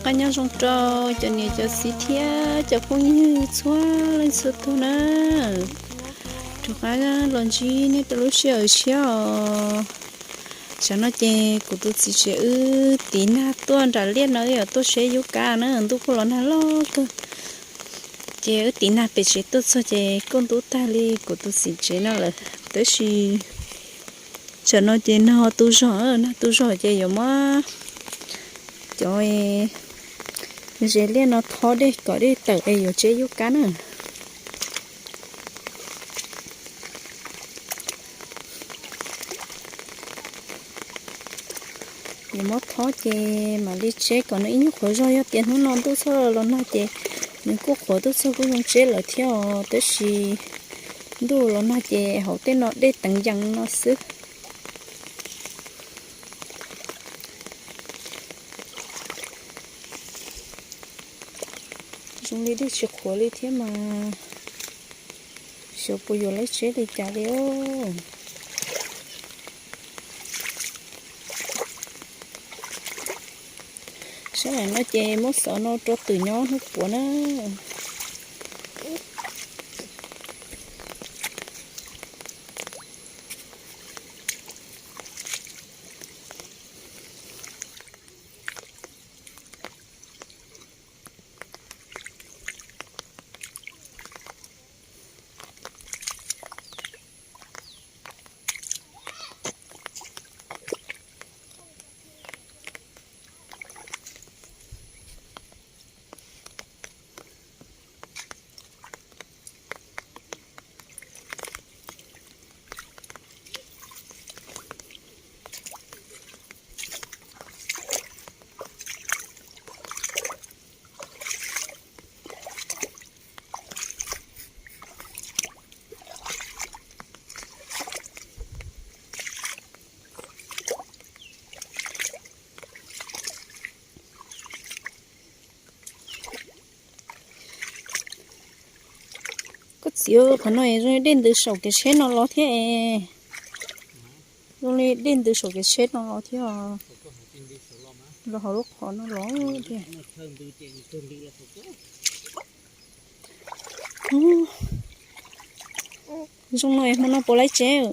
Nyob zoo rau cov niam cov txiv thiab cov phooj ywg txhua leej txhua tus na. Rov qab los ntsib nej rau lub sij hawm tshiab os. Tsam no ces kuv tus txiv tsev wb tiv nag tuaj nram liaj no, wb yuav tuaj seb yub kab na, ntuj kuj los nag loj kawg. Ces wb tiv nag pem tsev tuaj txog ces kuj ntub tag li kuv tus txiv tsev no lawm. Tab sis tsam no ces nag tu zog, nag tu zog ces yuav muab cov zes liaj no thob dej kom dej tawm es yuav tseb yub kab na. Yuav muab thob ces mam li tseb kom nws ib nyuag qhuav zog, yog tias hnub no ntuj txog los nag ces nws kuj qhuav tuaj txog kuj zoo tseb lawm thiab os, tab sis ntuj los nag ces hauv tej no dej teev yees no xwb. Zoo li dej tsis qhuav li thiab mas xyov puas yuav laib tseb li cas li. Sab nraum no ces muab xov no rau twm nyob hnub puav na. Koj txiv, qhov no zoo li dej ntws saum kev tsheb no los thiab es. Zoo li dej ntws saum kev tsheb no los thiab. Los hauv lub qhov no los thiab. Zoo no hmo no puas laib tseb?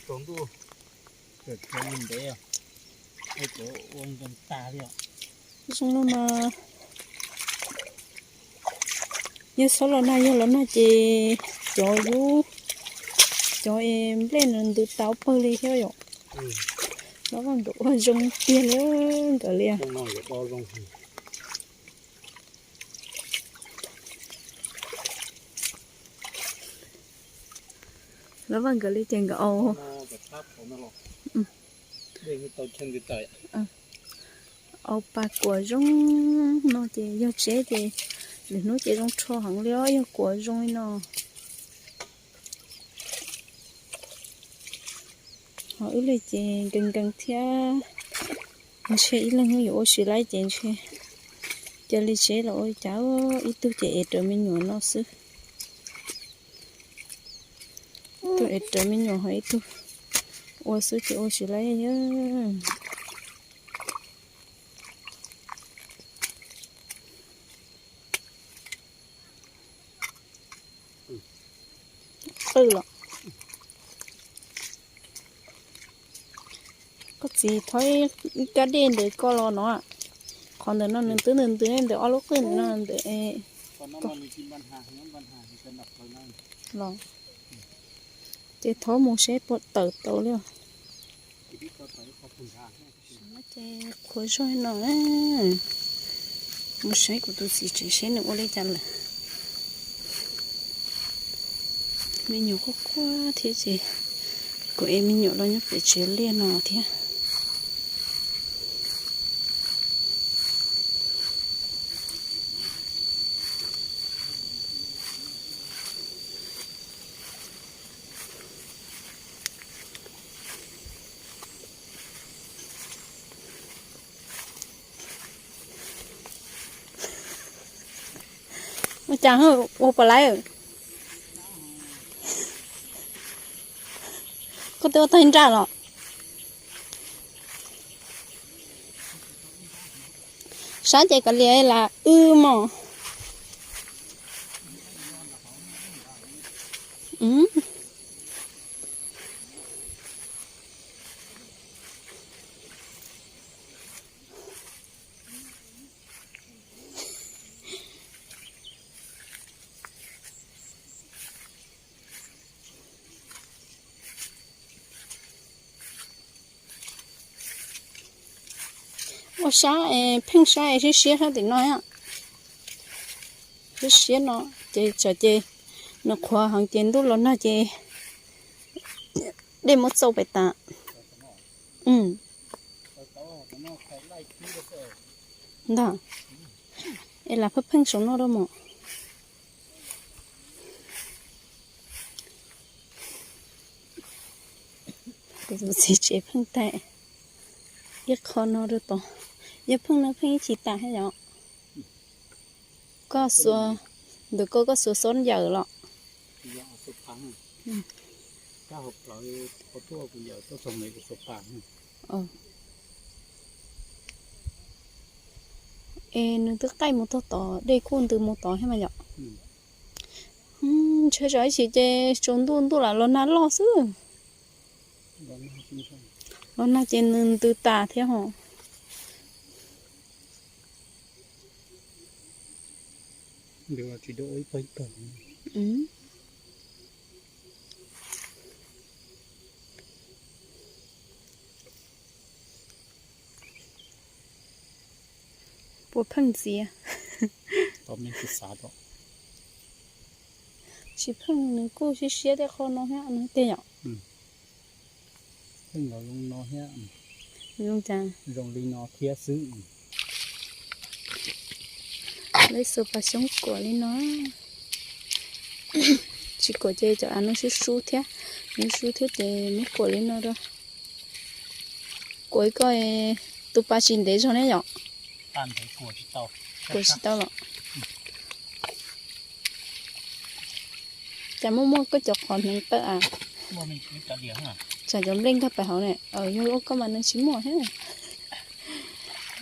Tsaus ntuj, tsaus ntuj ntev, ua ntsoog tag li os. Zoo no mas yog txhob los nag, yog los nag ces cov yub, cov nplej no ntws tau pawg li thiab yom. Los nkawd ua zoo tiag li nkawd li. Los nkawd li ces nkawd au, au pas kuam zoo no ces yog tseb ces lwm hnub ces zoo rho heev li os, yog kuam zoo li no. Ho wb li ces nkees nkees thiab, ntshe ib leeg yuav ua tsis laib ces ntshe cia li tseb los ua cas, ib tug ces ev rawv me nyuam no xwb. Ib tug ev rawv me nyuam ho ib tug ua xwb ces ua tsis laib. Qwj los. Koj txiv, thov ib kab dej ntawm koj los no. Qhov ntawm no nws twb ntws ntws ntawm ob lub qwj ntawm no ntawm. Los ces thov mus seb puas tawm tau li. Ces qhuav zog no, mus saib kuv tus txiv tsev seb nws ua li cas lawm. Me nyuam quaj quaj thiab ces kuv ev me nyuam los nyob pem tsev liaj no thiab. Ua cas ua puas laiv? Koj twb ua tag nraj los? Sab ces kov lias lam wb mos. Ua sab es pheej sab es siab siab sab tim no, siab siab no. Ces tsam ces nws qhuav heev ces ntuj los nag ces dej muab txaus pem tas. Ntag, es lam pheej pheej saum no rau mos. Kuv tus txiv tsev pheej tag ib qho no rau tod, yog pheej no pheej ib chim tas thiab yom. Koj xuas, ntawm koj, koj xuas xob yawm los? Es nws twb qaij mus tog tod, dej kuj ntws mus tod thiab mas yom. Ntshe zov ib chim ces tsaus ntuj ntuj lam los nag loj xwb. Los nag ces nws ntws tas thiab ho. Puas pheej ntxias? Tsis pheej, nws kuj siab siab tej qho no thiab no tiag yom. Pheej los zoo no thiab. Zoo cas? Zoo li no thiab xwb. Lawv xuas pas xyoob kuam li no. Tsis kuam ces cov av no sub sub thiab, sub sub thiab ces muab kuam li no rau. Kuam ib ko, tus pas tsis ntev zog ne yom. Kuam tsis tau los. Cas muaj muaj koj cov qhov hneev tawm a? Tsam cov nplej nkag pais hauv ne, yog ua koj mas nws tsis muaj thiab.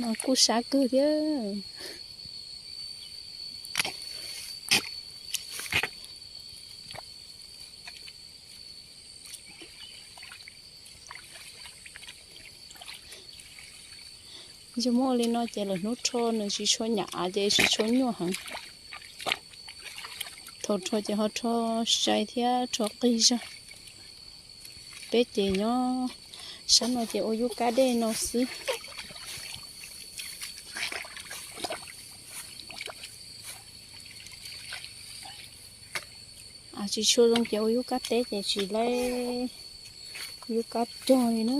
Mas kuj sab kawg thiab. Yog muab ua li no ces lwm hnub rho nws tsis tshua nyam av ces tsis tshua nyuaj heev. Thaum rho ces ho rho sai thiab rho qig zog. Peb ces nyob sab no ces ua yub kab dej no xwb. Tsis tshua zoo ces ua yub kab teb ces tsis laib yub kab rog li na.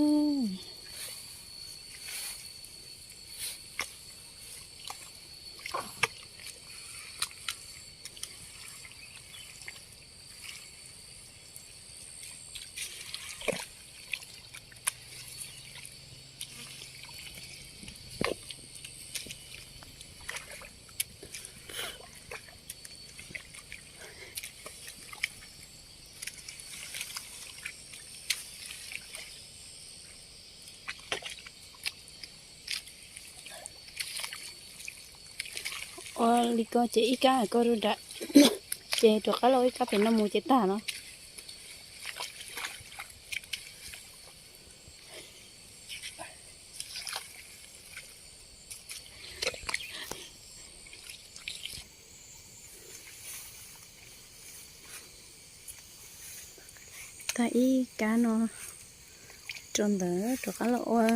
Ua li ko ces ib kab ko rau nram, ces rov qab los ib kab pem no mus ces tag no. Tag ib kab no rau ntawd rov qab los ua,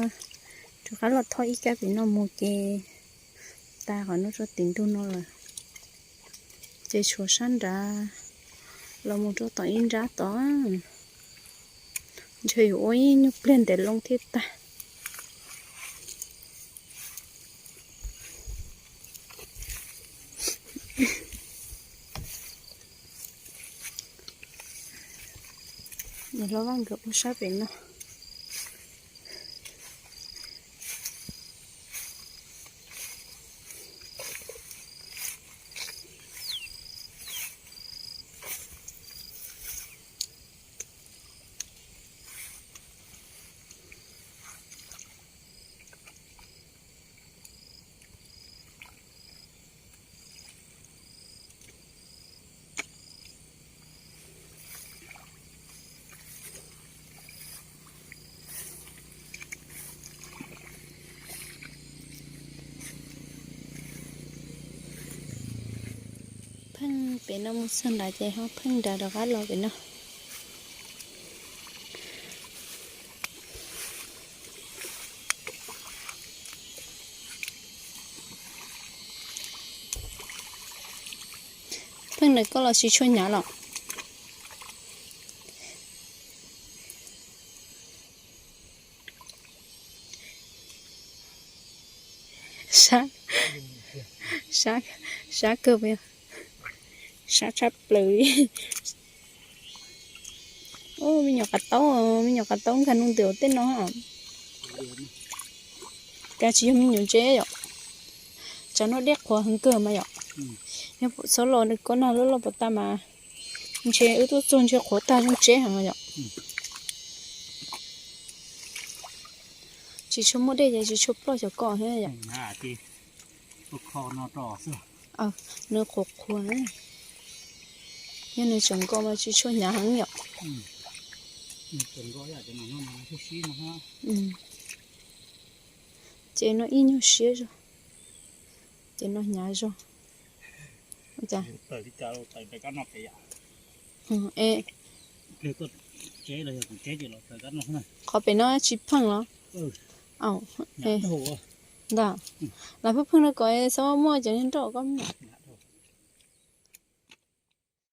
rov qab los thoj ib kab pem no mus ces tag qhov no rau tim ntug no lawm. Ces tshuav sab nrad los mus rau tom ib nrab tod. Ntshe yuav ua ib nyuag pliag ntev loo thiaj tag. Niam hlob Vaj nkawd ua sab pem no. Pem no mus txog nrad ces ho pheej nrad rov qab los pem no. Pheej ntawm koj los tsis tshua hnyav los? Sab, sab, sab kawg, sab tshaj plaws li. Ub, me nyuam qav taub, me nyuam qav taub nkag nug ntws tej no. Kav tsis yog me nyuam ntse yom. Tsam no dej qhuav heev kawg mas yom. Yog txhob los nws koj nag loj loj puas tag mas ntshe wb tuaj txog ntshe qhuav tag zoo tseb heev yom. Tsis tshua muaj dej ces tsis tshua ploj xyov koj thiab yom. Nws qhuav qhuav, yog nws tseem nkaus mas tsis tshua hnyav heev yom. Ces no ib nyuag siab zog, ces no hnyav zog. Qhov pem no tsis pheej los? Ntag, lawv pheej pheej rau kom txhob muaj cov niag nroj koj me.